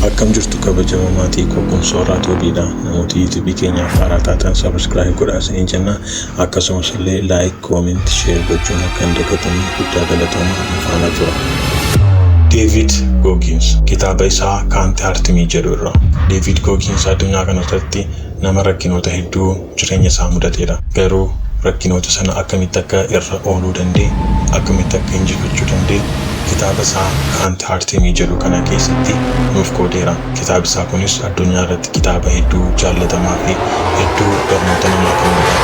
Akkam jirtu kabajamoo maatii koo, kun Sooraa Tuubiidha. Namoota YouTube keenyaaf haaraa taatan subscribe godhaa isiniin jenna. Akkasumas illee like, comment, share gochuun akka hin dagatamne. Guddaa galatooma, nu faana tura. David Goggins kitaaba isaa Can't Hurt Me jedhu irraa. David Goggins addunyaa kana irratti nama rakkinoota hedduu jireenya isaa mudateedha. Garuu rakkinoota sana akkamitti akka irra ooluu danda'e, akkamitti akka injifachuu danda'e kitaaba isaa Can't Hurt Me jedhu kana keessatti nuuf qoodeera. Kitaabi isaa kunis addunyaa irratti kitaaba hedduu jaallatamaa fi hedduu barnoota namaa kennudha.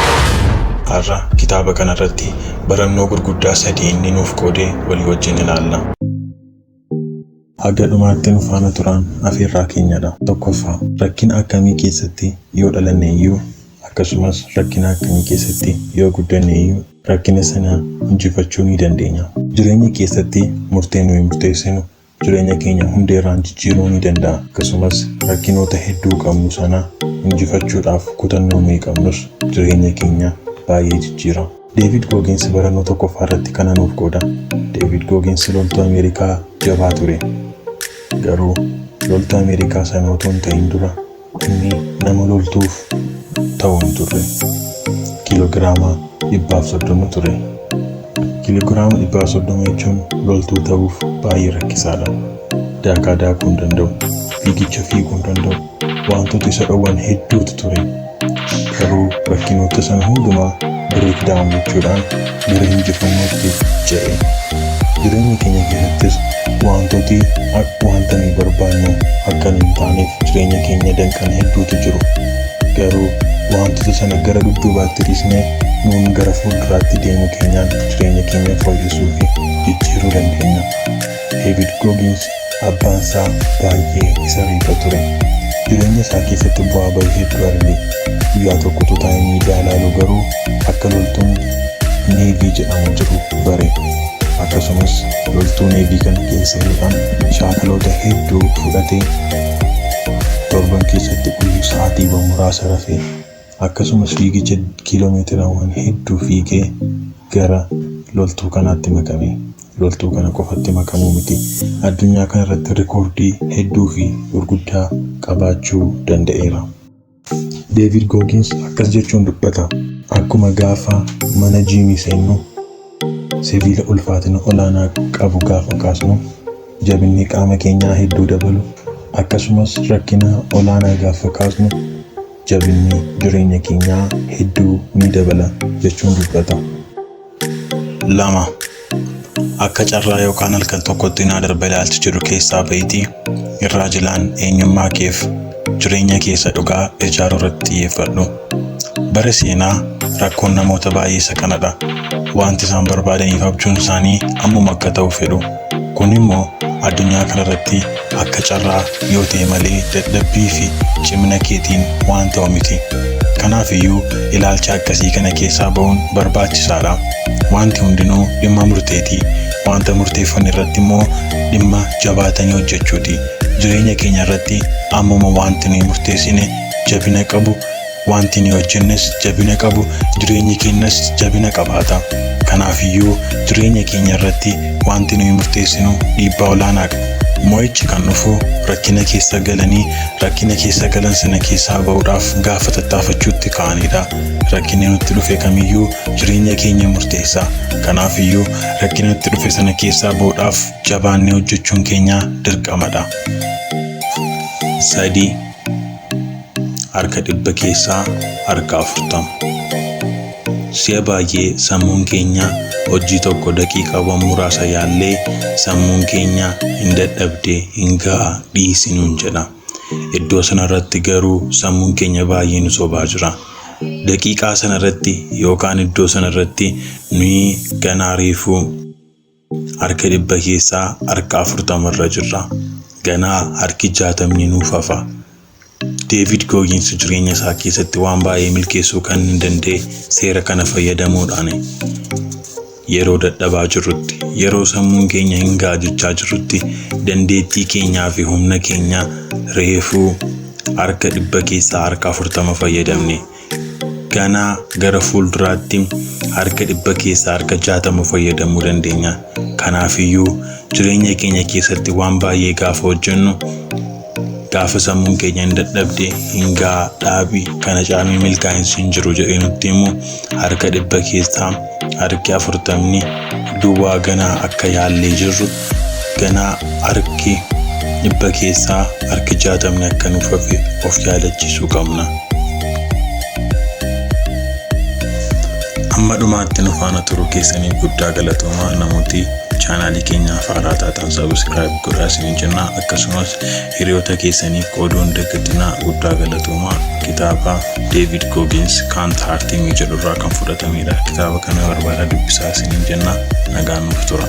Har'a kitaaba kana irratti barannoo gurguddaa sadii inni nuuf qoode walii wajjin ilaalla. Haga dhumaatti nu faana turaan afeerraa keenyadha. Tokkoffaa, rakkina akkamii keessatti yoo dhalanne iyyuu, akkasumas rakkina akkamii keessatti yoo guddanne iyyuu, rakkina sana injifachuu ni dandeenya. Jireenya keessatti murtee nuyi murteessinu jireenya keenya hundeerraan jijjiiruu ni danda'a. Akkasumas rakkinoota hedduu qabnu sana injifachuudhaaf kutannoo nuyi qabnus jireenya keenya baay'ee jijjiira. David Goggins barannoo tokkoffaa irratti kana nuuf qooda. David Goggins loltuu Ameerikaa jabaa ture. Garuu loltuu Ameerikaa sana otoo hin ta'in dura inni nama loltuuf ta'u hin turre. Kiiloogiraama 130 ture. Kiiloogiraama 130 jechuun loltuu ta'uuf baay'ee rakkisaadha. Daakaa daakuu hin danda'u. Fiigicha fiiguu hin danda'u. Wantoota isa dhowwan hedduutu ture. Garuu rakkinoota sana hundumaa break down gochuudhaan gara injifannootti ce'e. Jireenya keenya keessattis wantooti wanta nuyi barbaannu akka hin taaneef jireenya keenya danqan hedduutu jiru. Garuu wantoota sana gara dudduubaatti dhiisnee nuun gara fuulduraatti deemuu keenyaan jireenya keenya fooyyessuu fi jijjiiruu dandeenya. David Goggins abbaan isaa baay'ee isa reeba ture. Jireenya isaa keessatti bu'aa bahii hedduu arge. Guyyaa tokko taa'ee miidiyaa ilaalu garuu akka loltuun Navy jedhamu jiru bare. Akkasumas loltuu Navy kana keessa seenuudhaan shaakaloota hedduu fudhatee, torban keessatti guyyaa sa'aatiiwwan muraasa rafee, akkasumas fiigicha kiiloomeetiraawwan hedduu fiigee gara loltuu kanaatti makame. Loltuu kana qofatti makamuu miti. Addunyaa kana irratti rikoordii hedduu fi gurguddaa qabaachuu danda'eera. David Goggins akkas jechuun dubbata. "Akkuma gaafa mana jiimii seennu sibiila ulfaatina olaanaa qabu gaafa kaasnu jabinni qaama keenyaa hedduu dabalu, akkasumas rakkina olaanaa gaafa kaasnu jabinni jireenya keenyaa hedduu ni dabala" jechuun dubbata. 2, Akka carraa yookaan halkan tokkotti naa darba ilaalchi jedhu keessaa bahiitii irraa jilaan eenyummaa keef jireenya keessa dhugaa ijaaruu irratti xiyyeeffadhu. Bara seenaa rakkoon namoota baay'ee isa kanadha. Wanti isaan barbaadaniif abjuun isaanii ammuma akka ta'u fedhu. Kun immoo addunyaa kanarratti akka carraa yoo ta'e malee dadhabbii fi cimina keetiin waan ta'u miti. Kanaaf iyyuu ilaalcha akkasii kana keessaa ba'uun barbaachisaadha. Wanti hundinuu dhimma murteeti. Wanta murteeffanne irratti immoo dhimma jabaatanii hojjechuuti. Jireenya keenya irratti ammuma wanti nuyi murteessine jabina qabu, wanti nuyi hojjennes jabina qabu, jireenyi keenyas jabina qabaata. Kanaaf iyyuu jireenya keenya irratti wanti nuyi murteessinu dhiibbaa olaanaa qaba. Mo'ichi kan dhufu rakkina keessa galanii rakkina keessa galan sana keessaa ba'uudhaaf gaafa tattaafachuutti ka'anidha. Rakkinni nutti dhufe kamiyyuu jireenya keenya murteessa. Kanaaf iyyuu rakkina nutti dhufe sana keessaa ba'uudhaaf jabaannee hojjechuun keenya dirqamadha. 3, Harka 100 keessaa harka 40. Si'a baay'ee sammuun keenya hojii tokko daqiiqaawwan muraasa yaallee sammuun keenya hin dadhabde, hin ga'a, dhiisi nuun jedha. Iddoo sanarratti garuu sammuun keenya baay'ee nu sobaa jira. Daqiiqaa sanarratti yookaan iddoo sanarratti nuyi ganaa reefuu harka 100 keessaa harka 40 irra jirra. Ganaa harki 60 nuuf hafa. David Goggins jireenya isaa keessatti waan baay'ee milkeessuu kan hin danda'e seera kana fayyadamuudhaani. Yeroo dadhabaa jirrutti, yeroo sammuun keenya hin ga'a jechaa jirrutti, dandeettii keenyaa fi humna keenya reefuu harka 100 keessaa harka 40 fayyadamne. Ganaa gara fuulduraatti harka 100 keessaa harka 60 fayyadamuu dandeenya. Kanaafiyyuu jireenya keenya keessatti waan baay'ee gaafa hojjennu Gaafa sammuun keenya hin dadhabde, hin ga'a, dhaabi, kana caalmi milkaa'insi hin jiru jedhee nutti himu, harka 100 keessaa harki 40 duwwaa ganaa akka yaallee jirru, ganaa harki 100 keessaa harki 60 akka nuuf hafe of yaadachiisuu qabna. Amma dhumaatti nu faana turuu keessaniif guddaa galatoomaa. Namooti chaanaalii keenyaaf haaraa taatan subscribe godhaa isiniin jenna, akkasumas hiriyoota keessaniif qooduu hin dagatinaa. Guddaa galatoomaa. Kitaaba David Goggins Can't Hurt Me jedhu irraa kan fudhatamedha. Kitaaba kana barbaadaa dubbisaa isiniin jenna. Nagaan nuuf tura.